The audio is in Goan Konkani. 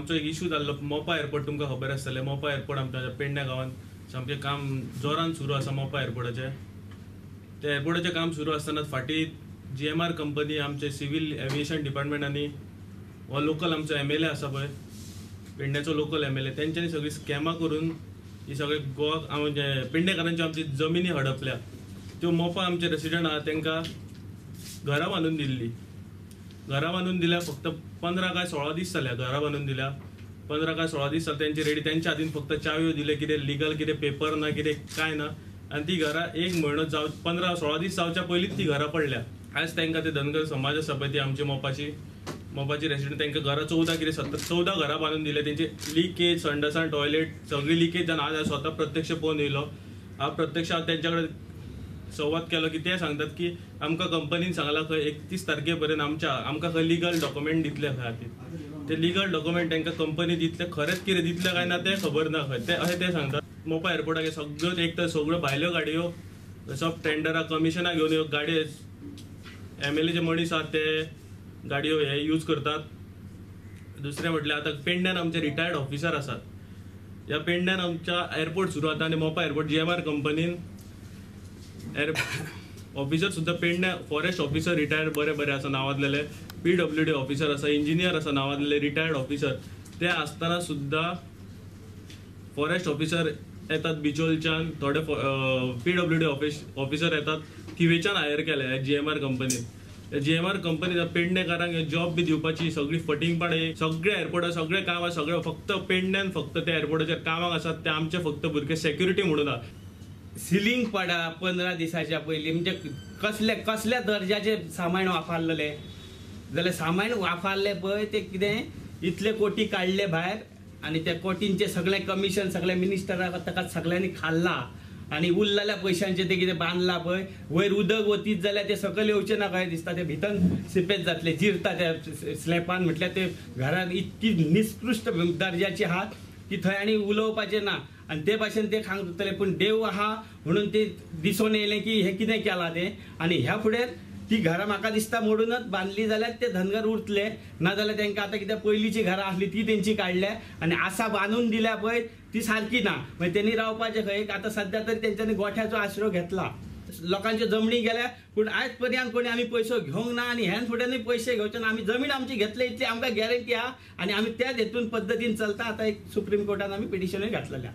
आमचो एक इशू जाल्लो मोपा एअरपोर्ट, तुमकां खबर आसतलें. मोपा एअरपोर्ट आमच्या पेडण्या गांवांत सामकें काम जोरान सुरू आसा. मोपा एअरपोर्टाचें ते एअरपोर्टाचें काम सुरू आसतना फाटीं GMR company, आमचे सिव्हील एविएशन डिपार्टमेंट आनी हो लोकल आमचो MLA आसा पळय, पेडण्याचो लोकल MLA, तेंच्यांनी सगळीं स्कॅमां करून ही सगळे गोवा म्हणजे पेडणेकारांच्यो आमची जमिनी हडपल्या. त्यो मोपा आमचे रेसिडंट आहा तांकां घरां बांदून दिल्ली. घरां बांदून दिल्या फक्त 15 काय 16 दीस जाल्या. घरां बांदून दिल्या 15 काय 16 दीस जाले तेंचे रेडी. तेंच्या हातीन फक्त चावयो दिले, कितें लिगल कितें पेपर ना, कितें कांय ना. आनी ती घरां एक म्हयनो जाव 15-16 दीस जावच्या पयलींच ती घरां पडल्या. आयज तांकां ते धनगर समाज आसा पळय, ती आमची मोपाची रेसिडंट, तांकां घरां 14 कितें 14 घरां बांदून दिले. तेंचे लिकेज, संडासान, टॉयलेट सगळी लिकेज जावन आज हांव स्वता प्रत्यक्ष पळोवन येयलो. हांव प्रत्यक्ष तेंच्या कडेन संवाद केलो की ते सांगतात की आमकां कंपनीन सांगलां खंय 31 तारखे पर्यंत आमकां खंय लिगल डॉक्युमेंट दितले खंय हातीन. ते लिगल डॉक्युमेंट तांकां कंपनी दितले, खरेंच कितें दितले काय ना तें खबर ना खंय, ते अशें ते सांगतात. मोपा एअरपोर्टाक सगळ्यो एक तर सगळ्यो भायल्यो गाडयो सब टेंडरां कमिशनां घेवन ह्यो गाडयो MLAचे मनीस आहात ते गाडयो हे यूज करतात. दुसरें म्हटल्यार आतां पेडण्यान आमचे रिटायर्ड ऑफिसर आसात. ह्या पेडण्यान आमच्या एअरपोर्ट सुरू जाता आनी मोपा एअरपोर्ट GMR कंपनीन ऑफिसर सुद्दां पेडण्या फॉरेस्ट ऑफिसर रिटायर्ड बरे बरे आसा नांवाजलेले, PWD officer आसा, इंजिनियर आसा नांवाजलेले रिटायर्ड ऑफिसर. ते आसतना सुद्दां फॉरेस्ट ऑफिसर येतात बिचोलच्यान, थोडे PWD officer येतात थिवेच्यान हायर केले GMR कंपनीन. GMR कंपनी पेडणेकारांक जॉब बी दिवपाची सगळी फटींगपणां, सगळे एअरपोर्टार सगळे काम आसा, सगळे फक्त पेडण्यान फक्त त्या एअरपोर्टाचेर कामाक आसात ते आमचे फक्त भुरगे सेक्युरिटी म्हणून आहा. सिलींग पडा 15 दिसाच्या पयलीं म्हणजे कसले कसल्या दर्जाचे सामान वापरलेले जाल्यार सामान वापरले पळय ते कितें इतले कोटी काडले भायर आनी त्या कोटींचे सगळे कमिशन सगळे मिनिस्टराक ताका सगळ्यांनी खाल्ला आनी उरलेल्या पयशांचे ते कितें बांदला पळय. वयर उदक वतीत जाल्यार ते सकयल येवचें ना काय दिसता, ते भितर सिपेज जातले, जिरता त्या स्लॅपान. म्हटल्यार ते घरान इतकी निस्कृश्ट दर्जाची आहा की थंय आनी उलोवपाचें ना. आनी ते भाशेन ते खांक जातले, पूण देव आहा म्हणून ते दिसून येयलें की हें कितें केलां तें. आनी ह्या फुडें ती घरां म्हाका दिसता मोडूनच बांदली जाल्यार ते धनगर उरतले, ना जाल्यार तांकां आतां कितें पयलींची घरां आसली ती तेंची काडल्या आनी आसा बांदून दिल्या पळय ती सारकी ना. मागीर तेणी रावपाचें खंय? आतां सद्या तरी तेंच्यांनी गोठ्याचो आश्रो घेतला, लोकांच्यो जमणी गेल्या, पूण आयज पर्यंत कोणी आमी पयसो घेवंक ना आनी ह्यान फुड्यानूय पयशे घेवचे ना. आमी जमीन आमची घेतले इतली आमकां गॅरंटी आहा आनी आमी त्याच हेतून पद्दतीन चलता. आतां एक सुप्रीम कोर्टान आमी पिटिशनूय घातलेलें.